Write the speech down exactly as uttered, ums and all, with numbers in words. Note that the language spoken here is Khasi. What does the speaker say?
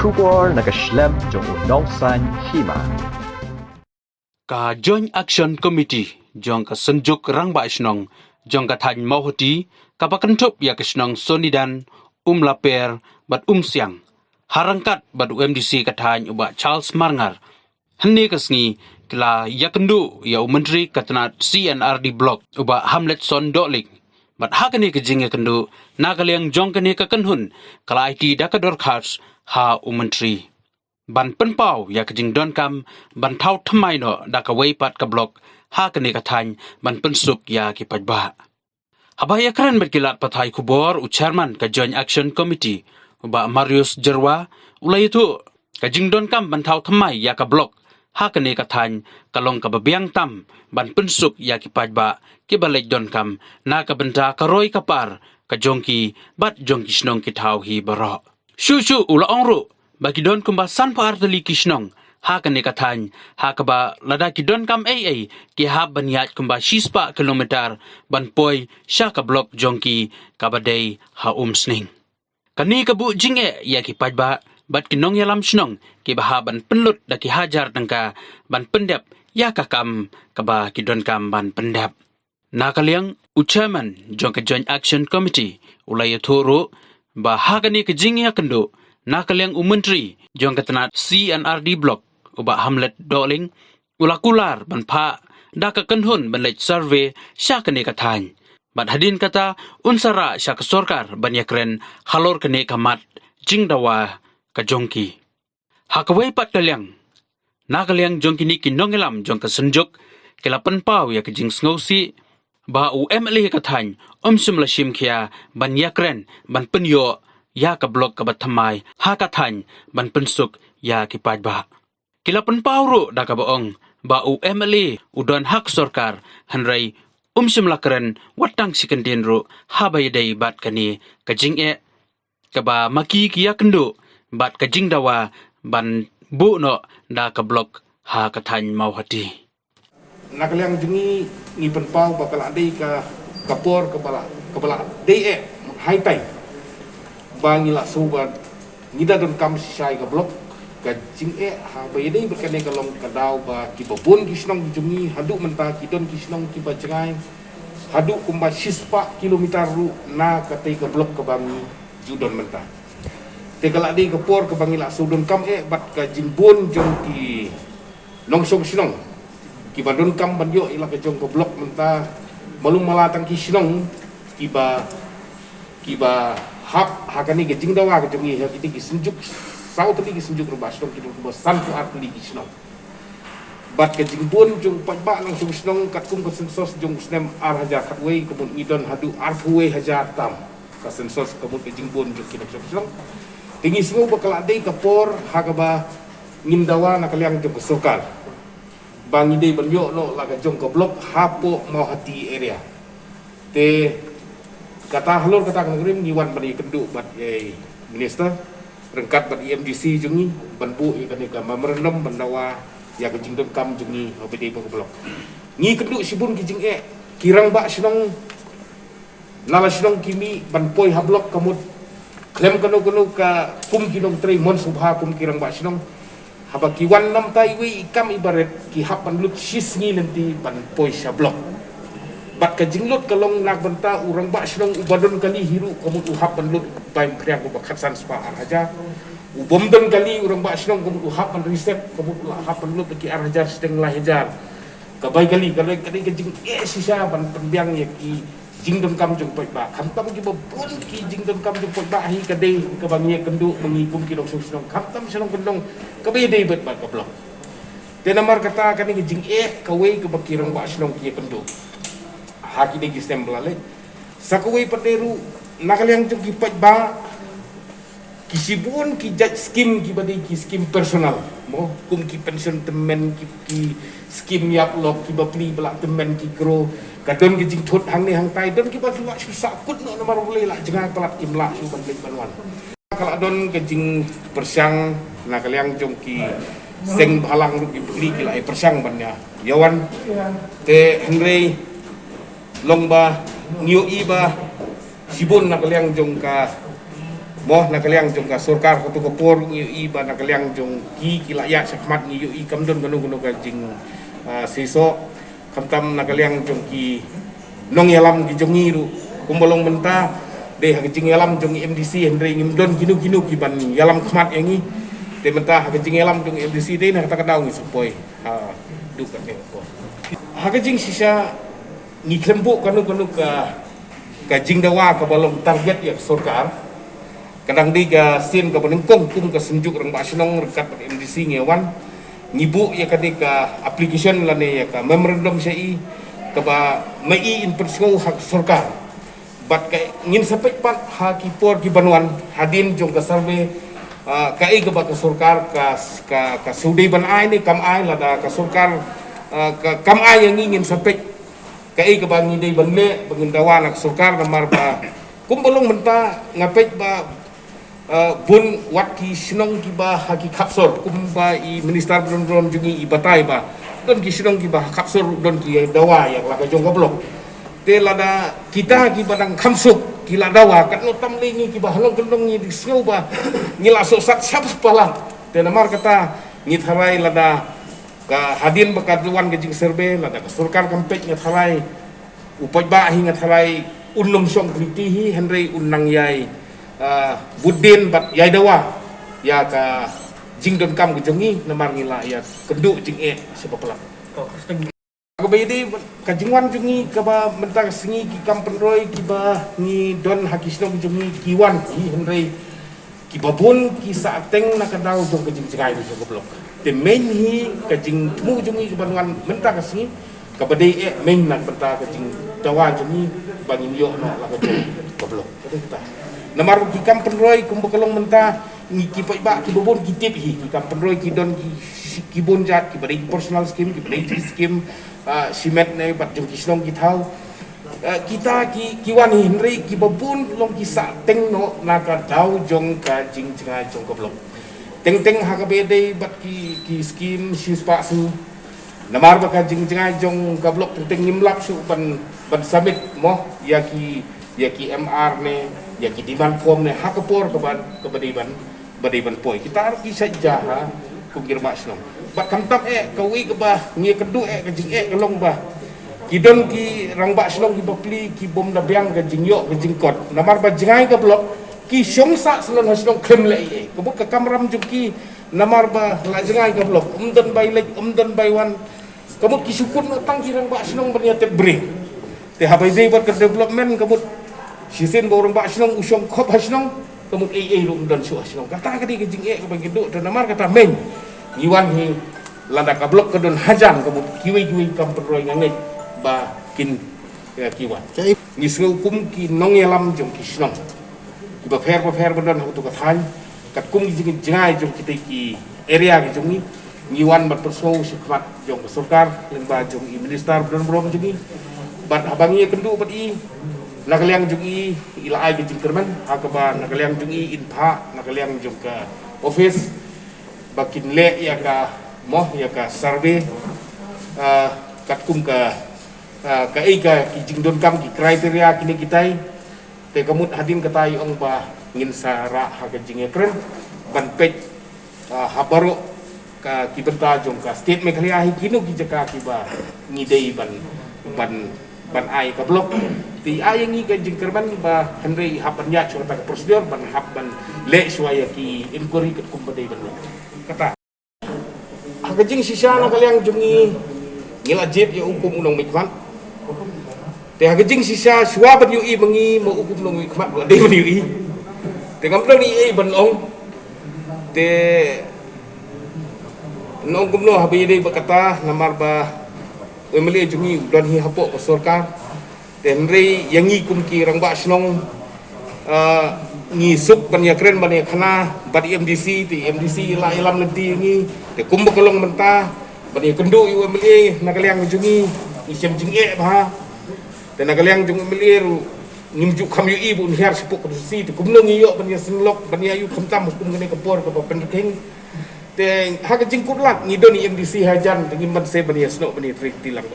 Khubor na ka shlem jong u nongsan hima. Ka Joint Action Committee jong ka Synjuk Rangbah Shnong jong ka thaiñ Mawhati, kaba kynthup ïa ka shnong Sonidan, Umlaper bad Umsiang, ha ryngkat bad u M D C ka thaiñ u Bah Charles Marngar, hynne ka sngi ki la ïakynduh ïa u Myntri ka tnat C and R D Block, u Bah Hamletson Dohling. Bad ha kane ka jingïakynduh, na ka liang jong kane ka kynhun, ka la aiti da ka dorkhas ha u Myntri ban pynpaw ïa ka jingdonkam ban thaw thymmai noh da kawei pat ka block ha kane ka thaiñ ban pynsuk ïa ki paidbah. Haba ïakren bad ki lad pathai khubor, u Chairman ka Joint Action Committee, u Bah Marius Jyrwa, u la ïathuh ka jingdonkam ban thaw thymmai ïa ka block ha kane ka thaiñ ka long kaba biang tam ban pynsuk ïa ki paidbah kiba leit donkam na ka bynta ka roi ka par ka jong ki bad jong ki shnong ki thaw hi baroh. Shuh shuh u la ong ruh ba ki don kumba sanphew ar tylli ki shnong ha kane ka thaiñ, ha kaba lada ki donkam ei ei ki hap ban ïaid kumba shispah kilometer ban poi sha ka block jong ki kaba dei ha Umsning. Kane ka buh jingeh ïa ki paidbah bad ki nongïalam shnong kiba hap ban pynlut da ki hajar tyngka ban pyndep ïa ka kam kaba ki donkam ban pyndep. Na ka liang u Chairman jong ka Joint Action Committee u la ïathuh ruh ba ha kane ka jingïakynduh, na ka liang u Myntri jong ka tnat C and R D Block, u Bah Hamlet Dohling, u la kular ban phah da ka kynhun ban leit survey sha kane ka thaiñ. Bad hadien kata un sa rah sha ka sorkar ban ïakren halor kane ka mat jingdawa ka jong ki. Ha kawei pat ka liang, na ka liang jong kine ki nongïalam jong ka Synjuk, ki la pynpaw ïa ka jingsngewsih ba u M L A ka thaiñ um shym la shim khia ban ïakren ban pynïoh ïa ka block kaba thymmai ha ka thaiñ ban pynsuk ïa ki paidbah. Ki la pynpaw ruh da kaba ong ba u M L A u don ha ka sorkar, hynrei um shym la kren wat tang shi kyntien ruh haba ïadei bad kane ka jingeh kaba ma ki ki ïakynduh bad ka jingdawa ban buh noh da ka block ha ka thaiñ Mawhati. Na ka liang jong ngi, ngi pynpaw ba ka la dei ka, ka por kaba la, kaba la dei eh, high time ba ngi la shu ba ngi da donkam shisha ïa ka block. Ka jingeh haba ïadei bad kane ka long ka daw ba kiba bun ki shnong ki jong ngi, haduh mynta ki don ki shnong kiba jngai haduh kumba shispah kilometer ruh na katei ka block kaba ngi ju don mynta. Te ka la dei ka por kaba ngi la shu donkam eh bad ka jingbun jong ki nongshong shnong kiba donkam ban ïoh ïa la ka jong ka block mynta, malu mala tang ki shnong kiba, kiba hap ha kane ka jingdawa ka jong ngi ha kine ki Synjuk, saw tylli ki Synjuk Rangbah Shnong, ki don kumba sanphew ar tylli ki shnong. Bad ka jingbun jong paidbah nongshong shnong katkum ka census jong u snem ar hajar khatwei, ka mut ngi don haduh arphew wei hajar tam ka census, ka mut ka jingbun jong ki nongshong shnong. Te ngi sngew ba ka la dei ka por ha kaba ngin dawa na ka liang jong ka sorkar ba ngi dei ban ïoh noh la ka jong ka block hapoh Mawhati area. Te kata halor kata ka nongrim ngi wan ban ïakynduh bad ïa i minister ryngkat bad i M D C jong ngi ban buh ïa kane ka memorandum ban dawa ïa ka jingdonkam jong ngi haba dei ba ka block. Ngi kynduh shibun ki jingeh, ki rangbah shnong na la shnong ki mih ban poi ha block, ka mut khlem kano kano ka kum ki nongtrei mon sngewbha kum ki rangbah shnong. Haba ki wan namta iwei i kam i barit ki hap ban lut shi sngi lynti ban poi sha block. Bad ka jinglut ka long na ka bynta u rangbah shnong uba don kali hi ruh, ka mut u hap ban lut bai mphriang kumba khatsan spah ar hajar. U bym don kali u rangbah shnong, ka mut u hap ban reset, ka mut u hap ban lut ki ar hajar shiteng lai hajar. Ka bai kali, ka long ka dei ka jingeh shisha ban pynbiang ïa ki jingdonkam jong paidbah. Khamtam kiba bun ki jingdonkam jong paidbah hi ka dei kaba ngi ïakynduh ma ngi kum ki nongshong shnong, khamtam shnong kyndong kaba ïadei bad, bad ka block. Te namar kata kane ka jingeh kawei kaba ki rangbah shnong ki ïakynduh ha kine ki snem ba la leit. Sa kawei pat de ruh na ka liang jong ki paidbah, ki shibun ki jait skim kiba dei ki skim personal, mo, kum ki pension tymmen, ki, ki skim ïap lok, kiba pli ba la tymmen ki kro. Ka don ki jingthut hangne hangtai, don kiba ki wah shu sah kut noh namar balei la jngai palat kim lah shuh ban leit ban wan. Ka la don ka jingpyrshang na ka liang jong ki seng bhalang ruh, ki pli ki la ïa pyrshang ban ïa, ïa wan. Te hynrei long ba ngi ïohi ba shibun na ka liang jong ka Mo na ka liang jong ka sorkar ka tu ka por ngi ïohi ba na ka liang jong ki ki la ïa shakmat ngi ïohi kam don kano kano ka jing, ah, seisoh. Khamtam na ka liang jong ki nongïalam ki jong ngi ruh kumba long mynta dei ha ka jingïalam jong M D C hynrei ngim don kino kino ki ban ïalam khmat ïa ngi. Te mynta ha ka jingïalam jong M D C dei na kata ka daw ngi sa poi ha duk ka teng ko. Ha ka jingshisha ngi khlem buh kano kano ka ka jingdawa kaba long target ïa ka sorkar. Ka dang dei ka sien kaba nyngkong kum ka Synjuk Rangbah Shnong ryngkat bad M D C ngi wan ngi buh ïa ka dei ka application lane ïa ka memorandum sha i kaba ma i in pynsngew ha ka sorkar. Bad ka ngin sa peit pat ha ki por ki ban wan hadien jong ka survey, ah, ka ei kaba ka sorkar ka ka ka sudei ban ai ne kam ai lada ka sorkar, ah, ka kam ai ïa ngi ngin sa peit ka ei kaba ngi dei ban leh ba ngin dawa na ka sorkar namar ba kumba long mynta nga peit ba, eh, bun wat ki shnong kiba ha ki khapsor kumba i minister bron bron jong ngi i batai ba don ki shnong kiba ha khapsor don ki dawa ïa la ka jong ka block. Te lada kita kiba dang kham suk ki la dawa katno tam lei ngi kiba ha long kyndong ngi dei sngew ba ngi la sohsat shaba palat. Te namar kata ngi tharai lada ka hadien ba ka wan ka jingsurvey lada ka sorkar kam peit nga tharai u paidbah hi nga tharai un nym shong kynti hi hynrei un nang ïai, ah, bud dien bad ïai dawa ïa ka jingdonkam ka jong ngi namar ngi la ïa kynduh jingeh shaba palat. Kaba ïadei ka jingwan jong ngi kaba mynta ka sngi ki kam pynroi kiba ngi don ha ki shnong jong ngi ki wan hi hynrei kiba bun ki sa teng na ka daw jong ka jingjngai jong ka block. Te main hi ka jingthmu jong ngi kaba wan mynta ka sngi kaba dei eh main na mynta ka jingdawa jong ngi ba ngin ïoh na la ka jong ka block. Ka dei kata. Namar ki kam pynroi kumba ka long mynta ngi ki paidbah kiba bun ki tip hi ki kam pynroi ki don ki ki bun jat kiba dei personal scheme kiba dei ki scheme, ah, shimet ne bad jong ki shnong ki thaw. Eh, kita ki ki wan hi hynrei kiba bun long ki sa teng noh na ka daw jong ka jingjngai jong ka block. Teng teng ha kaba dei bad ki ki scheme shispah sni. Namar ba ka jingjngai jong ka block teng teng ngim lap shuh ban ban submit mo ïa ki ïa ki M R ne ïa ki demand form ne ha ka por kaba kaba dei ban ba dei ban poi. Kita ruh ki sait ja ha kum ki rangbah shnong. Bad khamtam eh kawei kaba ngi kynduh eh ka jingeh ka long ba ki don ki rangbah shnong kiba pli ki bym da biang ka jingïoh ka jingkot. Namar ba jngai ka block ki shong sah shlon ha shnong khlem leh ei ei. Ka mut ka kamram jong ki namar ba la jngai ka block. Ym don bai leit ym don bai wan. Ka mut ki shu kut noh tang ki rangbah shnong ban ïa tep briew. Te haba ïadei bad ka development ka mut shisien ba u rangbah shnong u shong khop ha shnong ka mut ei ei ruh ym don shuh ha shnong. Kata ka dei ka jingeh kaba ngi duh te namar kata meng ngi wan hi lada ka block ka don hajan ka mut kiwei kiwei kam pynroi nga ngeit ba kin, eh, ki wan. Ngi sngew kum ki nongïalam jong ki shnong kiba pher ba pher ba don ha utu ka thaiñ katkum ki jing jngai jong kita ki area ki jong ngi ngi wan bad pynsngew shakhmat jong ka sorkar lyngba jong i minister bron bron jong ngi bad haba ngi ïakynduh bad i na ka liang jong i i la ai ka jingkyrmen ha kaba na ka liang jong i in phah na ka liang jong ka office ba kin leh ïa ka mo ïa ka survey, ah, katkum ka, ah, ka ei ka ki jingdonkam ki criteria kine kitai. Te ka mut hadien kata i ong ba ngin sa rah ha ka jingïakren ban peit, ah, ha baroh ka ki bynta jong ka state Meghalaya hi kino ki jaka kiba ngi dei ban ban ban ai ka block. Te ai ngi ka jingkyrmen ba hynrei hap ban ïa shuh kata ka procedure ban hap ban leh shuwa ïa ki inquiry katkum ba dei ban leh. Kata Ha ka jingshisha na ka liang jong ngi ngi la jied ïa u kum u nongmihkhmat. Te ha ka jingshisha shuwa ban ïohi ma ngi ma u kum u nongmihkhmat la dei ban ïohi. Te ngam don ei ei ban ong. Te nong kumno haba ïadei bad kata namar ba u M L A jong ngi u don hi hapoh ka sorkar. Te hynrei ïa ngi kum ki rangbah shnong, ah, ngi suk ban ïakren ban ïakhana bad i M D C te i M D C i la ïalam lynti ïa ngi. Te kumba ka long mynta ban ïakynduh ïa u M L A na ka liang jong ngi ngi shem jingeh bha. Te na ka liang jong u M L A ruh ngim ju kham ïohi ba un hiar shapoh ka constituency te kumno ngi ïoh ban ïaseng lok ban ïa ïoh khamtam ha kum kane ka por kaba pynrkhing. Te ha ka jingkut lad ngi don i M D C hajan te ngim banse ban ïasnoh ban ïatrei kti lang.